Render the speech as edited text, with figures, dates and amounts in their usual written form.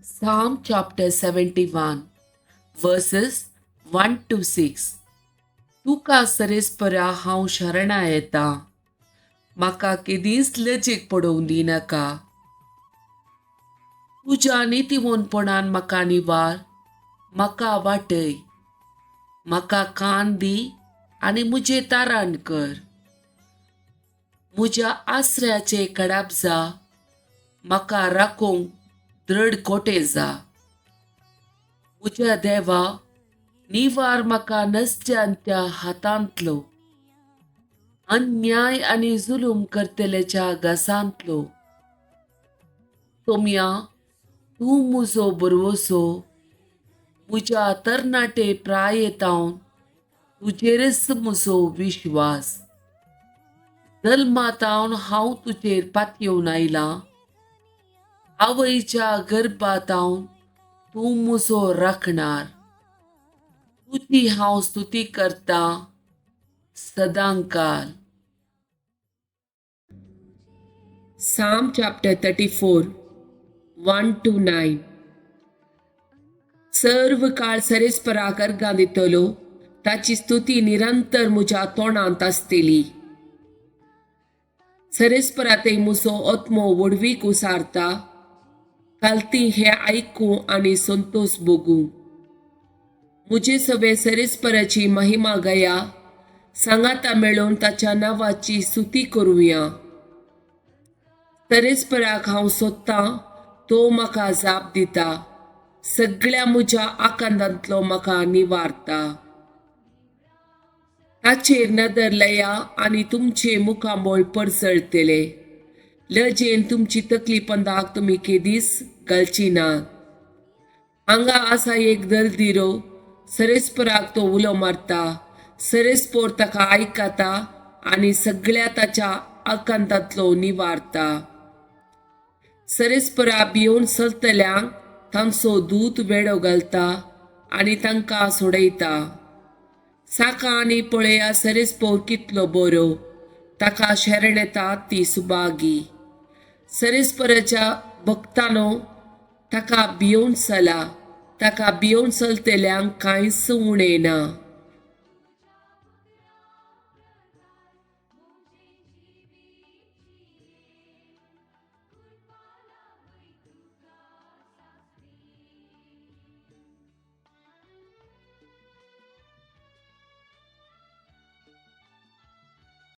Psalm chapter 71 verses 1 to 6. तुका सरेस्परा हांव शरणा येता, म्हाका केदींच लजेक पडोवंक दिनाका. तुज्या नितीवंतपणान म्हाका निवार, म्हाका वाटय. म्हाका कान दी आनी म्हजें तारण कर. म्हज्या आसऱ्याचे कडाप जा, म्हाका राखूंक दृढ कोटे जा. म्हज्या देवा, निवार म्हाका नसत्यांच्या हातांतलो, अन्याय आनी जुलूम करतल्याच्या घासांतलो. सोम्या, तूं म्हजो भरवंसो. म्हज्या तरणाटे प्रायेतावन तुजेरच म्हजो विश्वास. जल्मातावन हांव तुजेर पातयेवन आयलां. आवयच्या गर्भातावन तूं म्हजो राखणार. तुजी हांव स्तुती करतां सदांकाल. Psalm chapter 34, 1 to 9. सर्व काळ सरेस्पराक अर्गां दितलो. ताची स्तुती निरंतर म्हज्या तोंडांत आसतली. सरेस्पराते म्हजो आत्मो व्हडवीक उसारता. कालती हें आयकूं आनी संतोष भोगूं. म्हजे सवे सरेस्पराची महिमा गया. सांगाता मेळून ताच्या नांवाची स्तुती करुया. सरेस्पराक हांव सोदतां, तो म्हाका जाप दिता, सगळ्या म्हज्या आकांतांतलो म्हाका निवारता. ताचेर नदर लाया आनी तुमचे मुखामळ परजळटले. लजेन तुमची तकली पंदाक तुमी केदीच घालची ना. हांगा आसा एक दलदिरो. सरेस्पराक तो उलो मारता. सरेस्पोर ताका आयकता आनी सगळ्या ताच्या आकांतांतलो निवारता. सरेस्परा भियोवन चलतल्यांक तांचो दूत वेडो घालता आनी तांकां सोडयता. साका आनी पळया सरेस्पोर कितलो बरो. ताका शरण येता ती सुभागी. सरेस्पराच्या भक्तानो, ताका भियोवन चला. ताका भियोवन चलतल्यांक कांयच उणें ना.